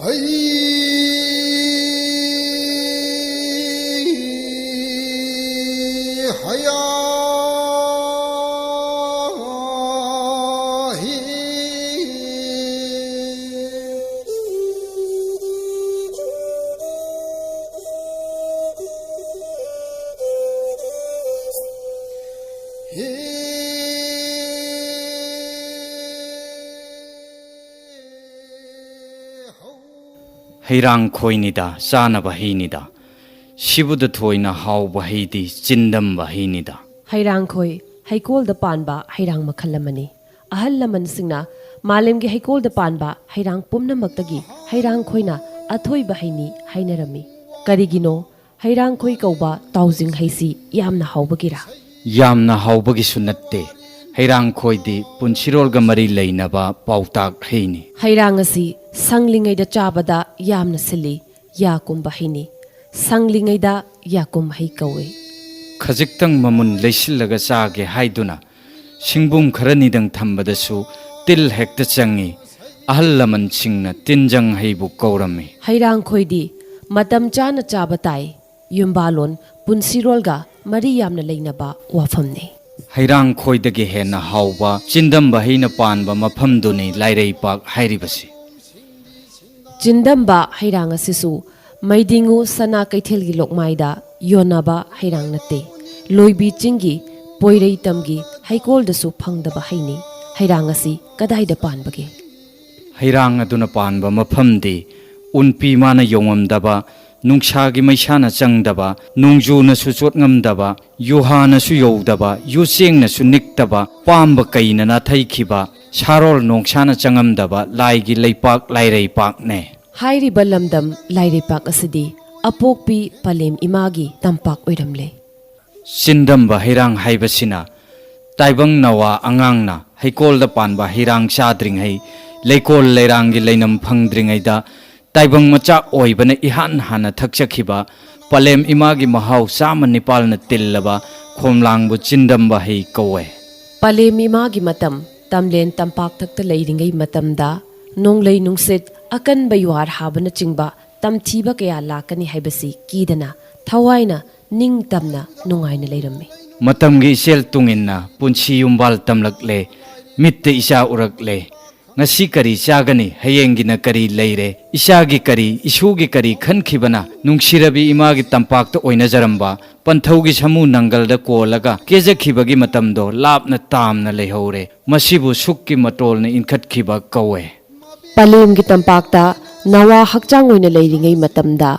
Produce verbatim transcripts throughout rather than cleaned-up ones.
ꯍꯩ ꯍꯌꯥ ꯍꯤ꯫ ꯍꯤ꯫ ꯍꯩꯔꯥꯡ ꯈꯣꯏꯅꯤꯗ, ꯆꯥꯅꯕ ꯍꯩꯅꯤꯗ꯫ ꯁꯤꯕꯨꯗ ꯊꯣꯏꯅ ꯍꯥꯎꯕ ꯍꯩꯗꯤ ꯆꯤꯟꯗꯝꯕ ꯍꯩꯅꯤꯗ꯫ ꯍꯩꯔꯥꯡ ꯈꯣꯏ, ꯍꯩꯀꯣꯜꯗ ꯄꯥꯟꯕ ꯍꯩꯔꯥꯡ ꯃꯈꯜ ꯑꯃꯅꯤ꯫ ꯑꯍꯜ ꯂꯃꯟꯁꯤꯡꯅ ꯃꯥꯂꯦꯝꯒꯤ ꯍꯩꯀꯣꯜꯗ ꯄꯥꯟꯕ ꯍꯩꯔꯥꯡ ꯄꯨꯝꯅꯃꯛꯇꯒꯤ ꯍꯩꯔꯥꯡ ꯈꯣꯏꯅ ꯑꯊꯣꯏꯕ ꯍꯩꯅꯤ ꯍꯥꯏꯅꯔꯝꯃꯤ꯫ ꯀꯔꯤꯒꯤꯅꯣ ꯍꯩꯔꯥꯡ ꯈꯣꯏ ꯀꯧꯕ ꯇꯥꯎꯖꯤꯡ ꯍꯩꯁꯤ ꯌꯥꯝꯅ ꯍꯥꯎꯕꯒꯤꯔꯥ? ꯌꯥꯝꯅ ꯍꯥꯎꯕꯒꯤꯁꯨ ꯅꯠꯇꯦ꯫ ꯍꯩꯔꯥꯡ ꯈꯣꯏꯗꯤ ꯄꯨꯟꯁꯤꯔꯣꯜꯒ ꯃꯔꯤ ꯂꯩꯅꯕ ꯄꯥꯎꯇꯥꯛ ꯍꯩꯅꯤ꯫ ꯍꯩꯔꯥꯡ ꯑꯁꯤ ꯁꯪꯂꯤꯉꯩꯗ ꯆꯥꯕꯗ ꯌꯥꯝꯅ ꯁꯤꯜꯂꯤ, ꯌꯥ ꯀꯨꯝꯕ ꯍꯩꯅꯤ꯫ ꯁꯪꯂꯤꯉꯩꯗ ꯌꯥ ꯀꯨꯝ ꯍꯩ ꯀꯧꯏ꯫ ꯈꯖꯤꯛꯇꯪ ꯃꯃꯨꯟ ꯂꯩꯁꯤꯜꯂꯒ ꯆꯥꯒꯦ ꯍꯥꯏꯗꯨꯅ ꯁꯤꯡꯕꯨꯝ ꯈꯔꯅꯤꯗꯪ ꯊꯝꯕꯗꯁꯨ ꯇꯤꯜ ꯍꯦꯛꯇ ꯆꯪꯉꯤ꯫ ꯑꯍꯜ ꯂꯃꯟꯁꯤꯡꯅ ꯇꯤꯟꯖꯪ ꯍꯩꯕꯨ ꯀꯧꯔꯝꯃꯤ꯫ ꯍꯩꯔꯥꯡ ꯈꯣꯏꯗꯤ ꯃꯇꯝ ꯆꯥꯅ ꯆꯥꯕ ꯇꯥꯏ꯫ ꯌꯨꯝꯕꯥꯂꯣꯟ ꯄꯨꯟꯁꯤꯔꯣꯜꯒ ꯃꯔꯤ ꯌꯥꯝꯅ ꯂꯩꯅꯕ ꯋꯥꯐꯝꯅꯤ꯫ ꯍꯩꯔꯥꯡ ꯈꯣꯏꯗꯒꯤ ꯍꯦꯟꯅ ꯍꯥꯎꯕ ꯆꯤꯟꯗꯝꯕ ꯍꯩꯅ ꯄꯥꯟꯕ ꯃꯐꯝꯗꯨꯅꯤ ꯂꯥꯏꯔꯩꯄꯥꯛ ꯍꯥꯏꯔꯤꯕꯁꯤ꯫ ꯆꯤꯟꯗꯝꯕ ꯍꯩꯔꯥꯡ ꯑꯁꯤꯁꯨ ꯃꯩꯗꯤꯡꯉꯨ ꯁꯅꯥ ꯀꯩꯊꯦꯜꯒꯤ ꯂꯣꯛꯃꯥꯏꯗ ꯌꯣꯟꯅꯕ ꯍꯩꯔꯥꯡ ꯅꯠꯇꯦ꯫ ꯂꯣꯏꯕꯤ ꯆꯤꯡꯒꯤ ꯄꯣꯏꯔꯩ ꯇꯝꯒꯤ ꯍꯩꯀꯣꯜꯗꯁꯨ ꯐꯪꯗꯕ ꯍꯩꯅꯤ꯫ ꯍꯩꯔꯥꯡ ꯑꯁꯤ ꯀꯗꯥꯏꯗ ꯄꯥꯟꯕꯒꯦ? ꯍꯩꯔꯥꯡ ꯑꯗꯨꯅ ꯄꯥꯟꯕ ꯃꯐꯝꯗꯤ ꯎꯟꯄꯤ ꯃꯥꯅ ꯌꯧꯉꯝꯗꯕ, ꯅꯨꯡꯁꯥꯒꯤ ꯃꯩꯁꯥꯅ ꯆꯪꯗꯕ, ꯅꯣꯡꯖꯨꯅꯁꯨ ꯆꯣꯠꯉꯝꯗꯕ, ꯌꯨꯍꯥꯅꯁꯨ ꯌꯧꯗꯕ, ꯌꯨꯆꯦꯡꯅꯁꯨ ꯅꯤꯛꯇꯕ, ꯄꯥꯝꯕ ꯀꯩꯅ ꯅꯥꯊꯩꯈꯤꯕ, ꯁꯥꯔꯣꯜ ꯅꯣꯡꯁꯥꯅ ꯆꯪꯉꯝꯗꯕ ꯂꯥꯏꯒꯤ ꯂꯩꯄꯥꯛ ꯂꯥꯏꯔꯩꯄꯥꯛꯅꯦ꯫ ꯍꯥꯏꯔꯤꯕ ꯂꯝꯗꯝ ꯂꯥꯏꯔꯩꯄꯥꯛ ꯑꯁꯤꯗꯤ ꯑꯄꯣꯛꯄꯤ ꯄꯂꯦꯝ ꯏꯃꯥꯒꯤ ꯇꯝꯄꯥꯛ ꯑꯣꯏꯔꯝꯂꯦ꯫ ꯆꯤꯟꯗꯝꯕ ꯍꯩꯔꯥꯡ ꯍꯥꯏꯕꯁꯤꯅ ꯇꯥꯏꯕꯪ ꯅꯋꯥ ꯑꯉꯥꯡꯅ ꯍꯩꯀꯣꯜꯗ ꯄꯥꯟꯕ ꯍꯩꯔꯥꯡ ꯆꯥꯗ꯭ꯔꯤꯉꯩ, ꯂꯩꯀꯣꯜ ꯂꯩꯔꯥꯡꯒꯤ ꯂꯩꯅꯝ ꯐꯪꯗ꯭ꯔꯤꯉꯩꯗ ꯇꯥꯏꯕꯪ ꯃꯆꯥ ꯑꯣꯏꯕꯅ ꯏꯍꯥꯟ ꯍꯥꯟꯅ ꯊꯛꯆꯈꯤꯕ ꯄꯂꯦꯝ ꯏꯃꯥꯒꯤ ꯃꯍꯥꯎ ꯆꯥꯝꯃ ꯅꯤꯄꯥꯜꯅ ꯇꯤꯜꯂꯕ ꯈꯣꯝꯂꯥꯡꯕꯨ ꯆꯤꯟꯗꯝꯕ ꯍꯩ ꯀꯧꯋꯦ꯫ ꯄꯂꯦꯝ ꯏꯃꯥꯒꯤ ꯃꯇꯝ ꯇꯝꯂꯦꯟ ꯇꯝꯄꯥꯛꯊꯛꯇ ꯂꯩꯔꯤꯉꯩ ꯃꯇꯝꯗ ꯅꯣꯡꯂꯩ ꯅꯨꯡꯁꯤꯠ ꯑꯀꯟꯕ ꯌꯨꯍꯥꯔ ꯍꯥꯕꯅꯆꯤꯡꯕ ꯇꯝꯊꯤꯕ ꯀꯌꯥ ꯂꯥꯛꯀꯅꯤ ꯍꯥꯏꯕꯁꯤ ꯀꯤꯗꯅ ꯊꯋꯥꯏꯅ ꯅꯤꯡꯇꯝꯅ ꯅꯨꯡꯉꯥꯏꯅ ꯂꯩꯔꯝꯃꯤ꯫ ꯃꯇꯝꯒꯤ ꯏꯆꯦꯜ ꯇꯨꯡꯏꯟꯅ ꯄꯨꯟꯁꯤ ꯌꯨꯝꯕꯥꯜ ꯇꯝꯂꯛꯂꯦ꯫ ꯃꯤꯠꯇ ꯏꯆꯥ ꯎꯔꯛꯂꯦ꯫ ꯉꯁꯤ ꯀꯔꯤ ꯆꯥꯒꯅꯤ, ꯍꯌꯦꯡꯒꯤꯅ ꯀꯔꯤ ꯂꯩꯔꯦ, ꯏꯆꯥꯒꯤ ꯀꯔꯤ, ꯏꯁꯨꯒꯤ ꯀꯔꯤ ꯈꯟꯈꯤꯕꯅ ꯅꯨꯡꯁꯤꯔꯕꯤ ꯏꯃꯥꯒꯤ ꯇꯝꯄꯥꯛꯇ ꯑꯣꯏꯅꯖꯔꯝꯕ ꯄꯟꯊꯧꯒꯤ ꯁꯥꯃꯨ ꯅꯪꯒꯜꯗ ꯀꯣꯜꯂꯒ ꯀꯦꯖꯈꯤꯕꯒꯤ ꯃꯇꯝꯗꯣ ꯂꯥꯞꯅ ꯇꯥꯝꯅ ꯂꯩꯍꯧꯔꯦ꯫ ꯃꯁꯤꯕꯨ ꯁꯨꯛꯀꯤ ꯃꯇꯣꯜꯅ ꯏꯟꯈꯠꯈꯤꯕ ꯀꯧꯋꯦ꯫ ꯄꯂꯦꯝꯒꯤ ꯇꯝꯄꯥꯛꯇ ꯅꯋꯥ ꯍꯛꯆꯥꯡ ꯑꯣꯏꯅ ꯂꯩꯔꯤꯉꯩ ꯃꯇꯝꯗ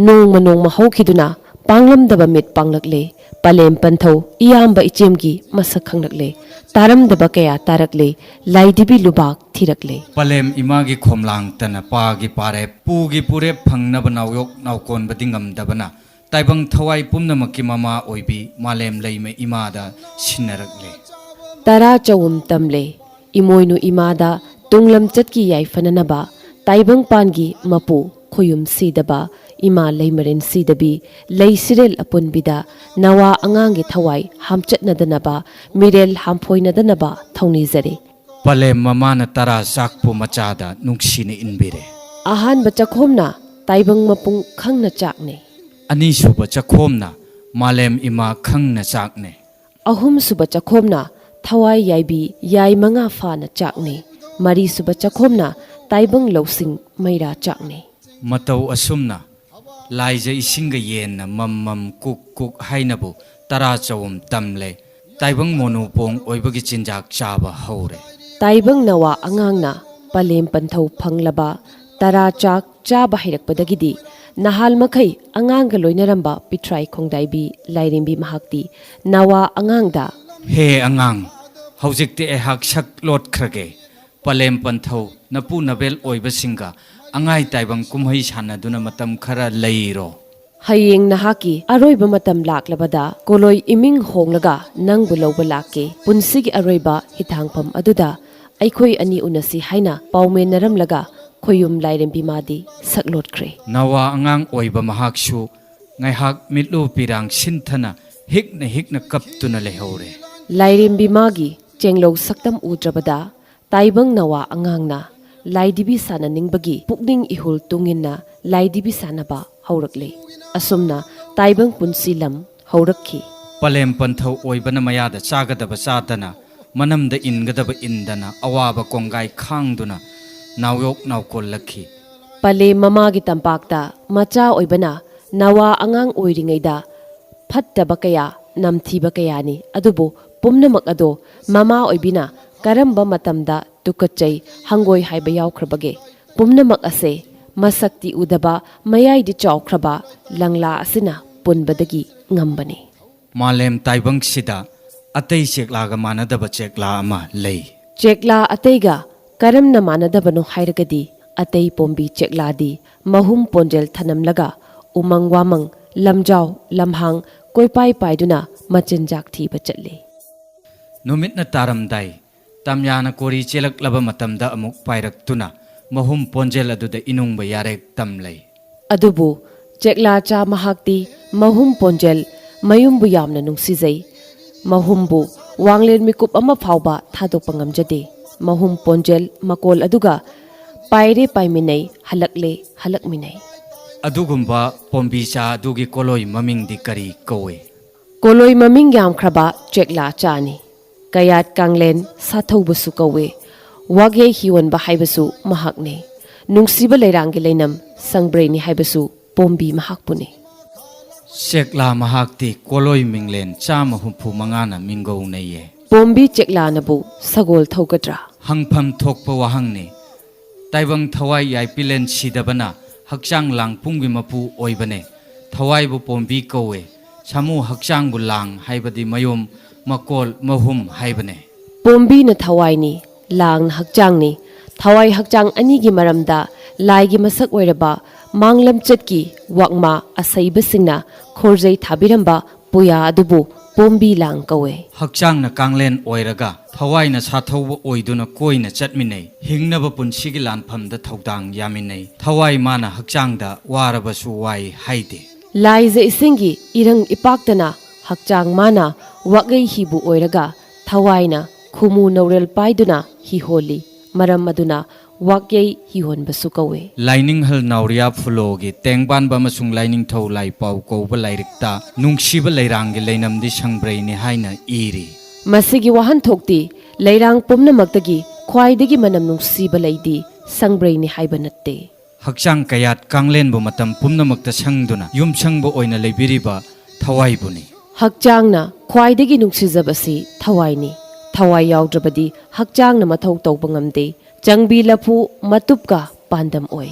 ꯅꯣꯡꯃ ꯅꯣꯡꯃ ꯍꯧꯈꯤꯗꯨꯅ ꯄꯥꯡꯂꯝꯗꯕ ꯃꯤꯠ ꯄꯥꯡꯂꯛꯂꯦ꯫ ꯄꯂꯦꯝ ꯄꯟꯊꯧ ꯏꯌꯥꯝꯕ ꯏꯆꯦꯝꯒꯤ ꯃꯁꯛ ꯈꯪꯂꯛꯂꯦ꯫ ꯇꯥꯔꯝꯗꯕ ꯀꯌꯥ ꯇꯥꯔꯛꯂꯦ꯫ ꯂꯥꯏꯙꯤꯕꯤ ꯂꯨꯕꯥꯛ ꯊꯤꯔꯛꯂꯦ꯫ ꯄꯂꯦꯝ ꯏꯃꯥꯒꯤ ꯈꯣꯝꯂꯥꯡꯇꯅ ꯄꯥꯒꯤ ꯄꯥꯔꯦꯞ, ꯄꯨꯒꯤ ꯄꯨꯔꯦꯞ ꯐꯪꯅꯕ ꯅꯥꯎꯌꯣꯛ ꯅꯥꯎꯀꯣꯟꯕꯗꯤ ꯉꯝꯗꯕꯅ ꯇꯥꯏꯕꯪ ꯊꯋꯥꯏ ꯄꯨꯝꯅꯃꯛꯀꯤ ꯃꯃꯥ ꯑꯣꯏꯕꯤ ꯃꯥꯂꯦꯝ ꯂꯩꯃ ꯏꯃꯥꯗ ꯁꯤꯟꯅꯔꯛꯂꯦ꯫ ꯇꯔꯥ ꯆꯋꯨꯝ ꯇꯝꯂꯦ꯫ ꯏꯃꯣꯏꯅꯨ ꯏꯃꯥꯗ ꯇꯨꯡ ꯂꯝꯆꯠꯀꯤ ꯌꯥꯏꯐꯅꯅꯕ ꯇꯥꯏꯕꯪꯄꯥꯟꯒꯤ ꯃꯄꯨ ꯈꯣꯌꯨꯝ ꯁꯤꯗꯕ, ꯏꯃꯥ ꯂꯩꯃꯔꯦꯟ ꯁꯤꯗꯕꯤ, ꯂꯩ ꯁꯤꯔꯦꯜ ꯑꯄꯨꯟꯕꯤꯗ ꯅꯋꯥ ꯑꯉꯥꯡꯒꯤ ꯊꯋꯥꯏ ꯍꯥꯝꯆꯠꯅꯗꯅꯕ, ꯃꯤꯔꯦꯜ ꯍꯥꯝꯐꯣꯏꯅꯗꯅꯕ ꯊꯧꯅꯤꯖꯔꯤ꯫ ꯄꯂꯦꯝ ꯃꯃꯥꯅ ꯇꯔꯥ ꯆꯥꯛꯄꯨ ꯃꯆꯥꯗ ꯅꯨꯡꯁꯤꯅ ꯏꯟꯕꯤꯔꯦ꯫ ꯑꯍꯥꯟꯕ ꯆꯥꯛꯈꯣꯝꯅ ꯇꯥꯏꯕꯪ ꯃꯄꯨꯡ ꯈꯪꯅ ꯆꯥꯛꯅꯩ꯫ ꯑꯅꯤꯁꯨꯕ ꯆꯥꯛꯈꯣꯝꯅ ꯃꯥꯂꯦꯝ ꯏꯃꯥ ꯈꯪꯅ ꯆꯥꯛꯅꯩ꯫ ꯑꯍꯨꯝꯁꯨꯕ ꯆꯥꯛꯈꯣꯝꯅ ꯊꯋꯥꯏ ꯌꯥꯏꯕꯤ ꯌꯥꯏ ꯃꯉꯥ ꯐꯥꯅ ꯆꯥꯛꯅꯩ꯫ ꯃꯔꯤꯁꯨꯕ ꯆꯥꯛꯈꯣꯝꯅ ꯇꯥꯏꯕꯪ ꯂꯧꯁꯤꯡ ꯃꯩꯔꯥ ꯆꯥꯛꯅꯩ꯫ ꯃꯇꯧ ꯑꯁꯨꯝꯅ ꯂꯥꯏꯖ ꯏꯁꯤꯡꯒ ꯌꯦꯟꯅ ꯃꯝ ꯃꯝ ꯀꯨꯛ ꯀꯨꯛ ꯍꯥꯏꯅꯕꯨ ꯇꯔꯥ ꯆꯋꯨꯝ ꯇꯝꯂꯦ꯫ ꯇꯥꯏꯕꯪ ꯃꯣꯅꯨꯄꯣꯡ ꯑꯣꯏꯕꯒꯤ ꯆꯤꯟꯖꯥꯛ ꯆꯥꯕ ꯍꯧꯔꯦ꯫ ꯇꯥꯏꯕꯪ ꯅꯋꯥ ꯑꯉꯥꯡꯅ ꯄꯂꯦꯝ ꯄꯟꯊꯧ ꯐꯪꯂꯕ ꯇꯔꯥ ꯆꯥꯛ ꯆꯥꯕ ꯍꯩꯔꯛꯄꯗꯒꯤꯗꯤ ꯅꯍꯥꯜ ꯃꯈꯩ ꯑꯉꯥꯡꯒ ꯂꯣꯏꯅꯔꯝꯕ ꯄꯤꯊ꯭ꯔꯥꯏ ꯈꯣꯡꯗꯥꯏꯕꯤ ꯂꯥꯏꯔꯦꯝꯕꯤ ꯃꯍꯥꯛꯇꯤ ꯅꯋꯥ ꯑꯉꯥꯡꯗ, ꯍꯦ ꯑꯉꯥꯡ, ꯍꯧꯖꯤꯛꯇꯤ ꯑꯩꯍꯥꯛ ꯁꯛ ꯂꯣꯠꯈ꯭ꯔꯒꯦ꯫ ꯄꯂꯦꯝ ꯄꯟꯊꯧ ꯅꯄꯨ ꯅꯕꯦꯜ ꯑꯣꯏꯕꯁꯤꯡꯒ ꯑꯉꯥꯏ ꯇꯥꯏꯕꯪ ꯀꯨꯝꯍꯩ ꯁꯥꯟꯅꯗꯨꯅ ꯃꯇꯝ ꯈꯔ ꯂꯩꯔꯣ꯫ ꯍꯌꯦꯡ ꯅꯍꯥꯛꯀꯤ ꯑꯔꯣꯏꯕ ꯃꯇꯝ ꯂꯥꯛꯂꯕꯗ ꯀꯣꯂꯣꯏ ꯏꯃꯤꯡ ꯍꯣꯡꯂꯒ ꯅꯪꯕꯨ ꯂꯧꯕ ꯂꯥꯛꯀꯦ꯫ ꯄꯨꯟꯁꯤꯒꯤ ꯑꯔꯣꯏꯕ ꯍꯤꯊꯥꯡꯐꯝ ꯑꯗꯨꯗ ꯑꯩꯈꯣꯏ ꯑꯅꯤ ꯎꯅꯁꯤ ꯍꯥꯏꯅ ꯄꯥꯎꯃꯦꯟꯅꯔꯝꯂꯒ ꯈꯣꯌꯨꯝ ꯂꯥꯏꯔꯦꯝꯕꯤ ꯃꯥꯗꯤ ꯁꯛꯂꯣꯠꯈ꯭ꯔꯦ꯫ ꯅꯋꯥ ꯑꯉꯥꯡ ꯑꯣꯏꯕ ꯃꯍꯥꯛꯁꯨ ꯉꯥꯏꯍꯥꯛ ꯃꯤꯠꯂꯨ ꯄꯤꯔꯥꯡ ꯁꯤꯟꯊꯅ ꯍꯤꯛꯅ ꯍꯤꯛꯅ ꯀꯞꯇꯨꯅ ꯂꯩꯍꯧꯔꯦ꯫ ꯂꯥꯏꯔꯦꯝꯕꯤ ꯃꯥꯒꯤ ꯆꯦꯡꯂꯧ ꯁꯛꯇꯝ ꯎꯗ꯭ꯔꯕꯗ ꯇꯥꯏꯕꯪ ꯅꯋꯥ ꯑꯉꯥꯡꯅ ꯂꯥꯏꯙꯤꯕꯤ ꯁꯥꯟꯅꯅꯤꯡꯕꯒꯤ ꯄꯨꯛꯅꯤꯡ ꯏꯍꯨꯜ ꯇꯨꯡꯏꯟꯅ ꯂꯥꯏꯙꯤꯕꯤ ꯁꯥꯟꯅꯕ ꯍꯧꯔꯛꯂꯦ꯫ ꯑꯁꯨꯝꯅ ꯇꯥꯏꯕꯪ ꯄꯨꯟꯁꯤ ꯂꯝ ꯍꯧꯔꯛꯈꯤ꯫ ꯄꯂꯦꯝ ꯄꯟꯊꯧ ꯑꯣꯏꯕꯅ ꯃꯌꯥꯗ ꯆꯥꯒꯗꯕ ꯆꯥꯗꯅ, ꯃꯅꯝꯗ ꯏꯟꯒꯗꯕ ꯏꯟꯗꯅ, ꯑꯋꯥꯕ ꯀꯣꯡꯒꯥꯏ ꯈꯥꯡꯗꯨꯅ ꯅꯥꯎꯌꯣꯛ ꯅꯥꯎꯀꯣꯜꯂꯛꯈꯤ꯫ ꯄꯂꯦꯝ ꯃꯃꯥꯒꯤ ꯇꯝꯄꯥꯛꯇ ꯃꯆꯥ ꯑꯣꯏꯕꯅ ꯅꯋꯥ ꯑꯉꯥꯡ ꯑꯣꯏꯔꯤꯉꯩꯗ ꯐꯠꯇꯕ ꯀꯌꯥ, ꯅꯝꯊꯤꯕ ꯀꯌꯥꯅꯤ꯫ ꯑꯗꯨꯕꯨ ꯄꯨꯝꯅꯃꯛ ꯑꯗꯣ ꯃꯃꯥ ꯑꯣꯏꯕꯤꯅ ꯀꯔꯝꯕ ꯃꯇꯝꯗ ꯇꯨꯀꯠꯆꯩ, ꯍꯪꯒꯣꯏ ꯍꯥꯏꯕ ꯌꯥꯎꯈ꯭ꯔꯕꯒꯦ? ꯄꯨꯝꯅꯃꯛ ꯑꯁꯦ ꯃꯁꯛꯇꯤ ꯎꯗꯕ, ꯃꯌꯥꯏꯗꯤ ꯆꯥꯎꯈ꯭ꯔꯕ ꯂꯪꯂꯥ ꯑꯁꯤꯅ ꯄꯨꯟꯕꯗꯒꯤ ꯉꯝꯕꯅꯤ꯫ ꯃꯥꯂꯦꯝ ꯇꯥꯏꯕꯪꯁꯤꯗ ꯑꯇꯩ ꯆꯦꯛꯂꯥꯒ ꯃꯥꯟꯅꯗꯕ ꯆꯦꯛꯂꯥ ꯑꯃ ꯂꯩ꯫ ꯆꯦꯛꯂꯥ ꯑꯇꯩꯒ ꯀꯔꯝꯅ ꯃꯥꯟꯅꯗꯕꯅꯣ ꯍꯥꯏꯔꯒꯗꯤ, ꯑꯇꯩ ꯄꯣꯝꯕꯤ ꯆꯦꯛꯂꯥꯗꯤ ꯃꯍꯨꯝ ꯄꯣꯟꯖꯦꯜ ꯊꯅꯝꯂꯒ ꯎꯃꯪ ꯋꯥꯃꯪ, ꯂꯝꯖꯥꯎ ꯂꯝꯍꯥꯡ ꯀꯣꯏꯄꯥꯏ ꯄꯥꯏꯗꯨꯅ ꯃꯆꯤꯟꯖꯥꯛ ꯊꯤꯕ ꯆꯠꯂꯤ꯫ ꯅꯨꯃꯤꯠꯅ ꯇꯥꯔꯝꯗꯥꯏ, ꯇꯝꯌꯥꯅ ꯀꯣꯔꯤ ꯆꯦꯜꯂꯛꯂꯕ ꯃꯇꯝꯗ ꯑꯃꯨꯛ ꯄꯥꯏꯔꯛꯇꯨꯅ ꯃꯍꯨꯝ ꯄꯣꯟꯖꯦꯜ ꯑꯗꯨꯗ ꯏꯅꯨꯡꯕ ꯌꯥꯔꯦ ꯇꯝꯂꯩ꯫ ꯑꯗꯨꯕꯨ ꯆꯦꯛꯂꯥꯆꯥ ꯃꯍꯥꯛꯇꯤ ꯃꯍꯨꯝ ꯄꯣꯟꯖꯦꯜ ꯃꯌꯨꯝꯕꯨ ꯌꯥꯝꯅ ꯅꯨꯡꯁꯤꯖꯩ꯫ ꯃꯍꯨꯝꯕꯨ ꯋꯥꯡꯂꯦꯟ ꯃꯤꯀꯨꯞ ꯑꯃ ꯐꯥꯎꯕ ꯊꯥꯗꯣꯛꯄ ꯉꯝꯖꯗꯦ꯫ ꯃꯍꯨꯝ ꯄꯣꯟꯖꯦꯜ ꯃꯀꯣꯜ ꯑꯗꯨꯒ ꯄꯥꯏꯔꯦ ꯄꯥꯏꯃꯤꯟꯅꯩ, ꯍꯜꯂꯛꯂꯦ ꯍꯜꯂꯛꯃꯤꯟꯅꯩ꯫ ꯑꯗꯨꯒꯨꯝꯕ ꯄꯣꯝꯕꯤ ꯆꯥ ꯑꯗꯨꯒꯤ ꯀꯣꯂꯣꯏ ꯃꯃꯤꯡꯗꯤ ꯀꯔꯤ ꯀꯧꯏ? ꯀꯣꯂꯣꯏ ꯃꯃꯤꯡ ꯌꯥꯝꯈ꯭ꯔꯕ ꯆꯦꯛꯂꯥ ꯆꯥꯅꯤ꯫ ꯀꯌꯥꯠ ꯀꯥꯡꯂꯦꯟ ꯁꯥꯊꯧꯕꯁꯨ ꯀꯧꯏ꯫ ꯋꯥꯒꯦ ꯍꯤꯌꯣꯟꯕ ꯍꯥꯏꯕꯁꯨ ꯃꯍꯥꯛꯅꯤ꯫ ꯅꯨꯡꯁꯤꯕ ꯂꯩꯔꯥꯡꯒꯤ ꯂꯩꯅꯝ ꯁꯪꯕ꯭ꯔꯩꯅꯤ ꯍꯥꯏꯕꯁꯨ ꯄꯣꯝꯕꯤ ꯃꯍꯥꯛꯄꯨꯅꯤ꯫ ꯆꯦꯛꯂꯥ ꯃꯍꯥꯛꯇꯤ ꯀꯣꯂꯣꯏ ꯃꯤꯡꯂꯦꯟ ꯆꯥꯝꯃ ꯍꯨꯝꯐꯨ ꯃꯉꯥꯅ ꯃꯤꯡꯒꯧꯅꯩꯌꯦ꯫ ꯄꯣꯝꯕꯤ ꯆꯦꯛꯂꯥꯅꯕꯨ ꯁꯒꯣꯜ ꯊꯧꯒꯗ꯭ꯔꯥ? ꯍꯪꯐꯝ ꯊꯣꯛꯄ ꯋꯥꯍꯪꯅꯤ꯫ ꯇꯥꯏꯕꯪ ꯊꯋꯥꯏ ꯌꯥꯏꯄꯤꯂꯦꯟ ꯁꯤꯗꯕꯅ ꯍꯛꯆꯥꯡ ꯂꯥꯡ ꯄꯨꯝꯒꯤ ꯃꯄꯨ ꯑꯣꯏꯕꯅꯦ꯫ ꯊꯋꯥꯏꯕꯨ ꯄꯣꯝꯕꯤ ꯀꯧꯋꯦ꯫ ꯁꯥꯃꯨ ꯍꯛꯆꯥꯡꯕꯨ ꯂꯥꯡ ꯍꯥꯏꯕꯗꯤ ꯃꯌꯨꯝ, ꯃꯀꯣꯜ, ꯃꯍꯨꯝ ꯍꯥꯏꯕꯅꯦ꯫ ꯄꯣꯝꯕꯤꯅ ꯊꯋꯥꯏꯅꯤ, ꯂꯥꯡꯅ ꯍꯛꯆꯥꯡꯅꯤ꯫ ꯊꯋꯥꯏ ꯍꯛꯆꯥꯡ ꯑꯅꯤꯒꯤ ꯃꯔꯝꯗ ꯂꯥꯏꯒꯤ ꯃꯁꯛ ꯑꯣꯏꯔꯕ ꯃꯥꯡꯂꯝꯆꯠꯀꯤ ꯋꯥꯛꯃꯥ ꯑꯁꯩꯕꯁꯤꯡꯅ ꯈꯣꯔꯖꯩ ꯊꯥꯕꯤꯔꯝꯕ ꯄꯨꯌꯥ ꯑꯗꯨꯕꯨ ꯄꯣꯝꯕꯤ ꯂꯥꯡ ꯀꯧꯋꯦ꯫ ꯍꯛꯆꯥꯡꯅ ꯀꯥꯡꯂꯦꯟ ꯑꯣꯏꯔꯒ ꯊꯋꯥꯏꯅ ꯁꯥꯊꯧꯕ ꯑꯣꯏꯗꯨꯅ ꯀꯣꯏꯅ ꯆꯠꯃꯤꯟꯅꯩ꯫ ꯍꯤꯡꯅꯕ ꯄꯨꯟꯁꯤꯒꯤ ꯂꯥꯟꯐꯝꯗ ꯊꯧꯗꯥꯡ ꯌꯥꯃꯤꯟꯅꯩ꯫ ꯊꯋꯥꯏ ꯃꯥꯅ ꯍꯛꯆꯥꯡꯗ ꯋꯥꯔꯕꯁꯨ ꯋꯥꯏ ꯍꯥꯏꯗꯦ꯫ ꯂꯥꯏꯖ ꯏꯁꯤꯡꯒꯤ ꯏꯔꯪ ꯏꯄꯥꯛꯇꯅ ꯍꯛꯆꯥꯡ ꯃꯥꯅ ꯋꯥꯛꯂꯩ ꯍꯤꯕꯨ ꯑꯣꯏꯔꯒ ꯊꯋꯥꯏꯅ ꯈꯨꯃꯨ ꯅꯧꯔꯦꯜ ꯄꯥꯏꯗꯨꯅ ꯍꯤ ꯍꯣꯜꯂꯤ꯫ ꯃꯔꯝ ꯑꯗꯨꯅ ꯋꯥꯛꯌꯩ ꯍꯤꯍꯣꯟꯕꯁꯨ ꯀꯧꯏ꯫ ꯂꯥꯏꯅꯤꯡꯍꯜ ꯅꯥꯎꯔꯤꯌꯥ ꯐꯨꯂꯣꯒꯤ ꯇꯦꯡꯕꯥꯟꯕ ꯑꯃꯁꯨꯡ ꯂꯥꯏꯅꯤꯡꯊꯧ ꯂꯥꯏꯄꯥꯎ ꯀꯧꯕ ꯂꯥꯏꯔꯤꯛꯇ ꯅꯨꯡꯁꯤꯕ ꯂꯩꯔꯥꯡꯒꯤ ꯂꯩꯅꯝꯗꯤ ꯁꯪꯕ꯭ꯔꯩꯅꯤ ꯍꯥꯏꯅ ꯏꯔꯤ꯫ ꯃꯁꯤꯒꯤ ꯋꯥꯍꯟꯊꯣꯛꯇꯤ ꯂꯩꯔꯥꯡ ꯄꯨꯝꯅꯃꯛꯇꯒꯤ ꯈ꯭ꯋꯥꯏꯗꯒꯤ ꯃꯅꯝ ꯅꯨꯡꯁꯤꯕ ꯂꯩꯗꯤ ꯁꯪꯕ꯭ꯔꯩꯅꯤ ꯍꯥꯏꯕ ꯅꯠꯇꯦ꯫ ꯍꯛꯆꯥꯡ ꯀꯌꯥꯠ ꯀꯥꯡꯂꯦꯟꯕꯨ ꯃꯇꯝ ꯄꯨꯝꯅꯃꯛꯇ ꯁꯪꯗꯨꯅ ꯌꯨꯝꯁꯪꯕ ꯑꯣꯏꯅ ꯂꯩꯕꯤꯔꯤꯕ ꯊꯋꯥꯏꯕꯨꯅꯤ꯫ ꯍꯛꯆꯥꯡꯅ ꯈ꯭ꯋꯥꯏꯗꯒꯤ ꯅꯨꯡꯁꯤꯖꯕꯁꯤ ꯊꯋꯥꯏꯅꯤ꯫ ꯊꯋꯥꯏ ꯌꯥꯎꯗ꯭ꯔꯕꯗꯤ ꯍꯛꯆꯥꯡꯅ ꯃꯊꯧ ꯇꯧꯕ ꯉꯝꯗꯦ꯫ ꯆꯪꯕꯤ ꯂꯐꯨ ꯃꯇꯨꯞꯀ ꯄꯥꯟꯗꯝ ꯑꯣꯏ꯫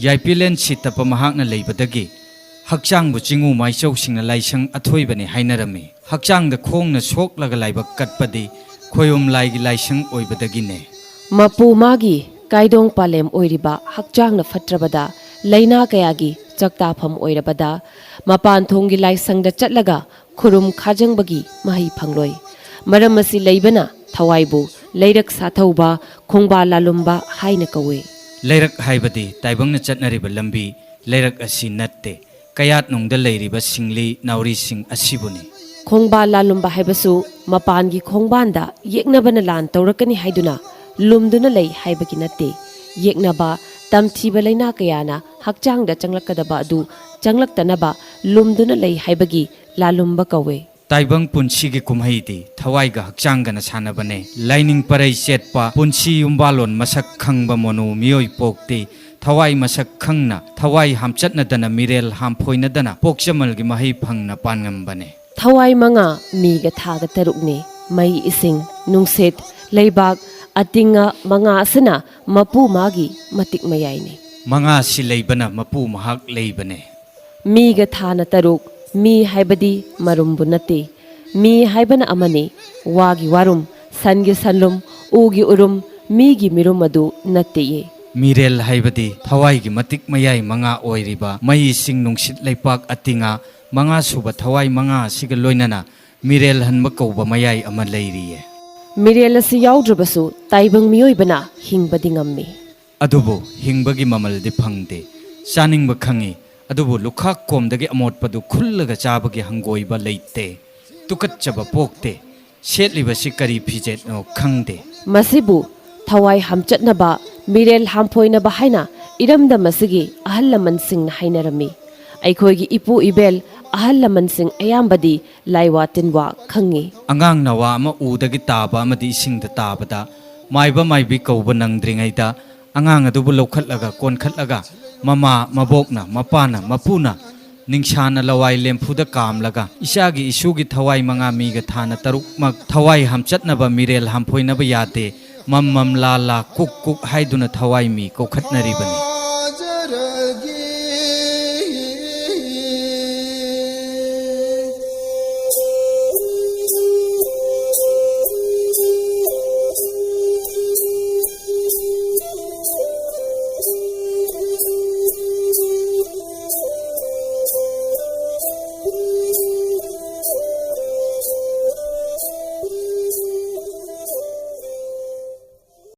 ꯌꯥꯏꯄꯤꯂꯦꯟ ꯁꯤꯇꯞꯄ ꯃꯍꯥꯛꯅ ꯂꯩꯕꯗꯒꯤ ꯍꯛꯆꯥꯡꯕꯨ ꯆꯤꯡꯉꯨ ꯃꯥꯏꯆꯧꯁꯤꯡꯅ ꯂꯥꯏꯁꯪ ꯑꯊꯣꯏꯕꯅꯤ ꯍꯥꯏꯅꯔꯝꯃꯤ꯫ ꯍꯛꯆꯥꯡꯗ ꯈꯣꯡꯅ ꯁꯣꯛꯂꯒ ꯂꯥꯏꯕꯛ ꯀꯠꯄꯗꯤ ꯈꯣꯌꯣꯝ ꯂꯥꯏꯒꯤ ꯂꯥꯏꯁꯪ ꯑꯣꯏꯕꯗꯒꯤꯅꯦ꯫ ꯃꯄꯨ ꯃꯥꯒꯤ ꯀꯥꯏꯗꯣꯡ ꯄꯥꯂꯦꯝ ꯑꯣꯏꯔꯤꯕ ꯍꯛꯆꯥꯡꯅ ꯐꯠꯇ꯭ꯔꯕꯗ ꯂꯥꯏꯅꯥ ꯀꯌꯥꯒꯤ ꯆꯥꯛꯇꯥꯐꯝ ꯑꯣꯏꯔꯕꯗ ꯃꯄꯥꯟ ꯊꯣꯡꯒꯤ ꯂꯥꯏꯁꯪꯗ ꯆꯠꯂꯒ ꯈꯨꯔꯨꯝ ꯈꯥꯖꯪꯕꯒꯤ ꯃꯍꯩ ꯐꯪꯂꯣꯏ꯫ ꯃꯔꯝ ꯑꯁꯤ ꯂꯩꯕꯅ ꯊꯋꯥꯏꯕꯨ ꯂꯩꯔꯛ ꯁꯥꯊꯧꯕ, ꯈꯣꯡꯕꯥꯜ ꯂꯥꯂꯨꯝꯕ ꯍꯥꯏꯅ ꯀꯧꯏ꯫ ꯂꯩꯔꯛ ꯍꯥꯏꯕꯗꯤ ꯇꯥꯏꯕꯪꯅ ꯆꯠꯅꯔꯤꯕ ꯂꯝꯕꯤ, ꯂꯩꯔꯛ ꯑꯁꯤ ꯅꯠꯇꯦ꯫ ꯀꯌꯥꯠꯅꯨꯡꯗ ꯂꯩꯔꯤꯕ ꯁꯤꯡꯂꯤ ꯅꯥꯎꯔꯤꯁꯤꯡ ꯑꯁꯤꯕꯨꯅꯤ꯫ ꯈꯣꯡꯕꯥꯜ ꯂꯥꯂꯨꯝꯕ ꯍꯥꯏꯕꯁꯨ ꯃꯄꯥꯟꯒꯤ ꯈꯣꯡꯕꯥꯟꯗ ꯌꯦꯛꯅꯕꯅ ꯂꯥꯟ ꯇꯧꯔꯛꯀꯅꯤ ꯍꯥꯏꯗꯨꯅ ꯂꯨꯝꯗꯨꯅ ꯂꯩ ꯍꯥꯏꯕꯒꯤ ꯅꯠꯇꯦ꯫ ꯌꯦꯛꯅꯕ, ꯇꯝꯊꯤꯕ ꯂꯥꯏꯅꯥ ꯀꯌꯥꯅ ꯍꯛꯆꯥꯡꯗ ꯆꯪꯂꯛꯀꯗꯕ ꯑꯗꯨ ꯆꯪꯂꯛꯇꯅꯕ ꯂꯨꯝꯗꯨꯅ ꯂꯩ ꯍꯥꯏꯕꯒꯤ ꯂꯥꯂꯨꯝꯕ ꯀꯧꯋꯦ꯫ ꯇꯥꯏꯕꯪ ꯄꯨꯟꯁꯤꯒꯤ ꯀꯨꯝꯍꯩꯗꯤ ꯊꯋꯥꯏꯒ ꯍꯛꯆꯥꯡꯒꯅ ꯁꯥꯟꯅꯕꯅꯦ꯫ ꯂꯥꯏꯅꯤꯡ ꯄꯔꯩ ꯆꯦꯠꯄ ꯄꯨꯟꯁꯤ ꯌꯨꯝꯕꯥꯂꯣꯟ ꯃꯁꯛ ꯈꯪꯕ ꯃꯣꯅꯨ ꯃꯤꯑꯣꯏ ꯄꯣꯛꯇꯤ ꯊꯋꯥꯏ ꯃꯁꯛ ꯈꯪꯅ, ꯊꯋꯥꯏ ꯍꯥꯝꯆꯠꯅꯗꯅ, ꯃꯤꯔꯦꯜ ꯍꯥꯝꯐꯣꯏꯅꯗꯅ ꯄꯣꯛꯆꯃꯜꯒꯤ ꯃꯍꯩ ꯐꯪꯅ ꯄꯥꯟꯉꯝꯕꯅꯦ꯫ ꯊꯋꯥꯏ ꯃꯉꯥ ꯃꯤꯒ ꯊꯥꯒ ꯇꯔꯨꯛꯅꯤ꯫ ꯃꯩ, ꯏꯁꯤꯡ, ꯅꯨꯡꯁꯤꯠ, ꯂꯩꯕꯥꯛ, ꯑꯇꯤꯡꯉ ꯃꯉꯥ ꯑꯁꯤꯅ ꯃꯄꯨ ꯃꯥꯒꯤ ꯃꯇꯤꯛ ꯃꯌꯥꯏꯅꯤ꯫ ꯃꯉꯥꯁꯤ ꯂꯩꯕꯅ ꯃꯄꯨ ꯃꯍꯥꯛ ꯂꯩꯕꯅꯦ꯫ ꯃꯤꯒ ꯊꯥꯅ ꯇꯔꯨꯛ, ꯃꯤ ꯍꯥꯏꯕꯗꯤ ꯃꯔꯨꯝꯕꯨ ꯅꯠꯇꯦ꯫ ꯃꯤ ꯍꯥꯏꯕꯅ ꯑꯃꯅꯤ, ꯋꯥꯒꯤ ꯋꯥꯔꯨꯝ, ꯁꯟꯒꯤ ꯁꯟꯂꯨꯝ, ꯎꯒꯤ ꯎꯔꯨꯝ, ꯃꯤꯒꯤ ꯃꯤꯔꯨꯝ ꯑꯗꯨ ꯅꯠꯇꯦꯌꯦ꯫ ꯃꯤꯔꯦꯜ ꯍꯥꯏꯕꯗꯤ ꯊꯋꯥꯏꯒꯤ ꯃꯇꯤꯛ ꯃꯌꯥꯏ ꯃꯉꯥ ꯑꯣꯏꯔꯤꯕ ꯃꯩ, ꯏꯁꯤꯡ, ꯅꯨꯡꯁꯤꯠ, ꯂꯩꯄꯥꯛ, ꯑꯇꯤꯉꯥ, ꯃꯉꯥ ꯁꯨꯕ ꯊꯋꯥꯏ ꯃꯉꯥ ꯑꯁꯤꯒ ꯂꯣꯏꯅꯅ ꯃꯤꯔꯦꯜ ꯍꯟꯕ ꯀꯧꯕ ꯃꯌꯥꯏ ꯑꯃ ꯂꯩꯔꯤꯌꯦ꯫ ꯃꯤꯔꯦꯜ ꯑꯁꯤ ꯌꯥꯎꯗ꯭ꯔꯕꯁꯨ ꯇꯥꯏꯕꯪ ꯃꯤꯑꯣꯏꯕꯅ ꯍꯤꯡꯕꯗꯤ ꯉꯝꯃꯤ꯫ ꯑꯗꯨꯕꯨ ꯍꯤꯡꯕꯒꯤ ꯃꯃꯜꯗꯤ ꯐꯪꯗꯦ꯫ ꯆꯥꯅꯤꯡꯕ ꯈꯪꯏ, ꯑꯗꯨꯕꯨ ꯂꯨꯈꯥꯛ ꯀꯣꯝꯗꯒꯤ ꯑꯃꯣꯠꯄꯗꯨ ꯈꯨꯜꯂꯒ ꯆꯥꯕꯒꯤ ꯍꯪꯒꯣꯏꯕ ꯂꯩꯇꯦ꯫ ꯇꯨꯀꯠꯆꯕ ꯄꯣꯛꯇꯦ꯫ ꯁꯦꯠꯂꯤꯕꯁꯤ ꯀꯔꯤ ꯐꯤꯖꯦꯠꯅꯣ ꯈꯪꯗꯦ꯫ ꯃꯁꯤꯕꯨ ꯊꯋꯥꯏ ꯍꯥꯝꯆꯠꯅꯕ, ꯃꯤꯔꯦꯜ ꯍꯥꯝꯐꯣꯏꯅꯕ ꯍꯥꯏꯅ ꯏꯔꯝꯗꯝ ꯑꯁꯤꯒꯤ ꯑꯍꯜ ꯂꯃꯟꯁꯤꯡꯅ ꯍꯥꯏꯅꯔꯝꯃꯤ꯫ ꯑꯩꯈꯣꯏꯒꯤ ꯏꯄꯨ ꯏꯕꯦꯜ ꯑꯍꯜ ꯂꯃꯟꯁꯤꯡ ꯑꯌꯥꯝꯕꯗꯤ ꯂꯥꯏꯋꯥ ꯇꯤꯟꯋꯥ ꯈꯪꯉꯤ꯫ ꯑꯉꯥꯡ ꯅꯋꯥ ꯑꯃ ꯎꯗꯒꯤ ꯇꯥꯕ ꯑꯃꯗꯤ ꯏꯁꯤꯡꯗ ꯇꯥꯕꯗ ꯃꯥꯏꯕ ꯃꯥꯏꯕꯤ ꯀꯧꯕ ꯅꯪꯗ꯭ꯔꯤꯉꯩꯗ ꯑꯉꯥꯡ ꯑꯗꯨꯕꯨ ꯂꯧꯈꯠꯂꯒ ꯀꯣꯟꯈꯠꯂꯒ ꯃꯃꯥ ꯃꯕꯣꯛꯅ, ꯃꯄꯥꯅ, ꯃꯄꯨꯅ ꯅꯤꯡꯁꯥꯅ ꯂꯋꯥꯏ ꯂꯦꯝꯐꯨꯗ ꯀꯥꯝꯂꯒ ꯏꯆꯥꯒꯤ ꯏꯁꯨꯒꯤ ꯊꯋꯥꯏ ꯃꯉꯥ ꯃꯤꯒ ꯊꯥꯅ ꯇꯔꯨꯛꯃꯛ ꯊꯋꯥꯏ ꯍꯥꯝꯆꯠꯅꯕ, ꯃꯤꯔꯦꯜ ꯍꯥꯝꯐꯣꯏꯅꯕ ꯌꯥꯗꯦ꯫ ꯃꯝ ꯃꯝ ꯂꯥ ꯂꯥ ꯀꯨꯛ ꯀꯨꯛ ꯍꯥꯏꯗꯨꯅ ꯊꯋꯥꯏ ꯃꯤ ꯀꯧꯈꯠꯅꯔꯤꯕꯅꯤ꯫